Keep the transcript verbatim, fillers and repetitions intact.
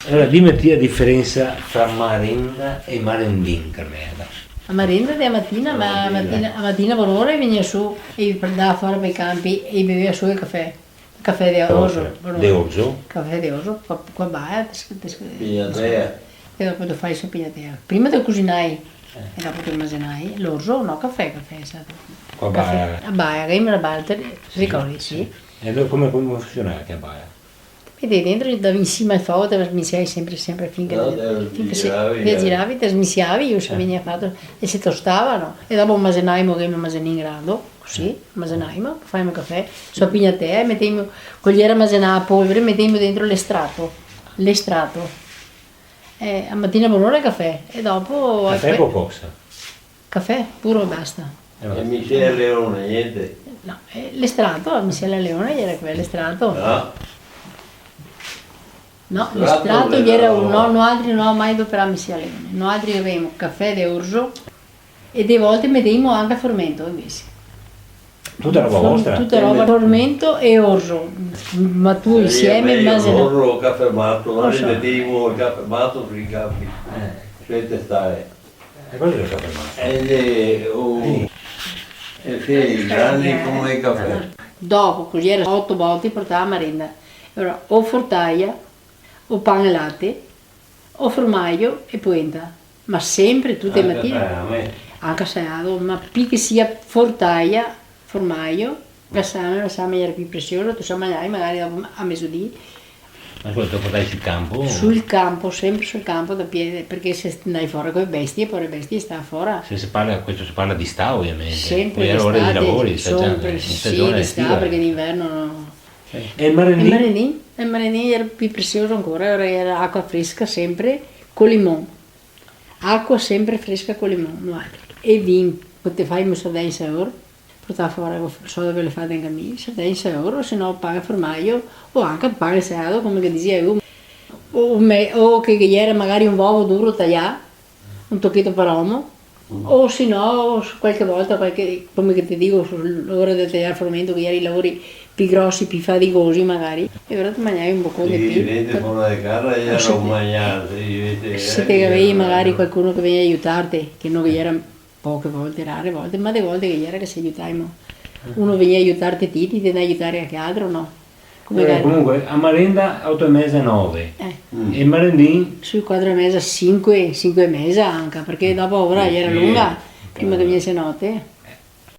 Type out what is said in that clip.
Alora, dime ti la diferensa fra marenda e marendin, Carmela. A marenda de a matina, ma a matina, a matina bonora i vegnea su e i ndava fora par i canpi e i bevea su el cafè. Cafè de orzo, orzo, bonora. De orzo? Cafè de orzo, co, co a baia, te s-, te s-, pignatea. E dopo te fai su pignatea. Prima te cusinai, e dopo te masenai, l'orzo, no, cafè, cafè, sa. Co a baia? A baia, che me la baia, te ricordi, sì. E alora come, come funsionava che a baia? Te metevi dentro, te davi in sima al fogo, te smisiavi sempre, sempre finché, no, te finché se, giravi, te eh. Giravi, te smisiavi, e se vegnea fato, e se tostava, no? E dopo masenaimo, che me masenin grando, cusì, masenaimo, faimo cafè, so pignatea, e meteimo, co gera masenà a polvere, meteimo dentro l'estrato, l'estrato. E a matina bonora el cafè, e dopo... Cafè co cosa? Cafè puro e basta. E miscela Leone, gnente? No, eh, l'estrato, miscela Leone, gera quel, l'estrato. Ah. No, l'estrato gera un, no, noaltri no, mai doperà miscela Leone. Noaltri gavemo cafè de orzo e de volte meteimo anca formento invese. Tuta roba vostra? Tuta roba, formento e orzo, ma tu insieme, meio ma se no. Orzo, cafè mato, noi meteimo el cafè mato sui canpi. Eh. Sente stare. E cosa xe stata masa? E le, o, e che i grani come i cafè. Dopo, cusì gera oto volte, portava a marenda. Alora, o fortaia, o pan e late, o formaio e poenta. Ma sempre, tute le matine. Anca salame. Anca salame, ma pi che sia fortaia, formaio, salame, salame gera pi presioso, te sa, magnavi magari dopo a mesodì. Ma scolta, te portavi sul canpo? Sul canpo, sempre sul canpo da piede, parché se ndai fora co le bestie, pore bestie sta fora. Se, se parla, questo se parla d'istà, ovviamente. Sempre d'istà, lavori, sempre, sì, d'istà, parché d'inverno no. Sì. E el marendin? El marendin, el marendin gera pi presioso ancora, alora gera acua fresca sempre, co limon. Acua sempre fresca co limon, noaltri. E vin, co te fai un sardegna saor, portava fora, so dove le fate anca mi, sardegna saor, o se no pan e formaio, o anca pan e salame, come che dixea lu, o me-, o che, che gera magari un ovo duro taià, un tocheto par omo, o se no, qualche volta, qualche, come che te digo, su l'ora de taiar formento, che gera i lavori pi grosi, pi fadigosi magari, e alora te magnavi un bocon de pi. Sì, vente fora de casa e gera un magnar, sì, vente. Se te gavevi magari qualcuno che vegnea a aiutarte, che no che gera poche volte, rare volte, ma de volte che gera che se aiutaimo. Uno vegnea a aiutarte ti, ti te ndai a aiutare a che altro, no? Come... Eh, comunque, a marenda oto e meza, nove. Eh. E el marendin? Sui quatro e meza, sinque, sinque e meza anca, parché dopo a ora gera longa, prima che vegnese note.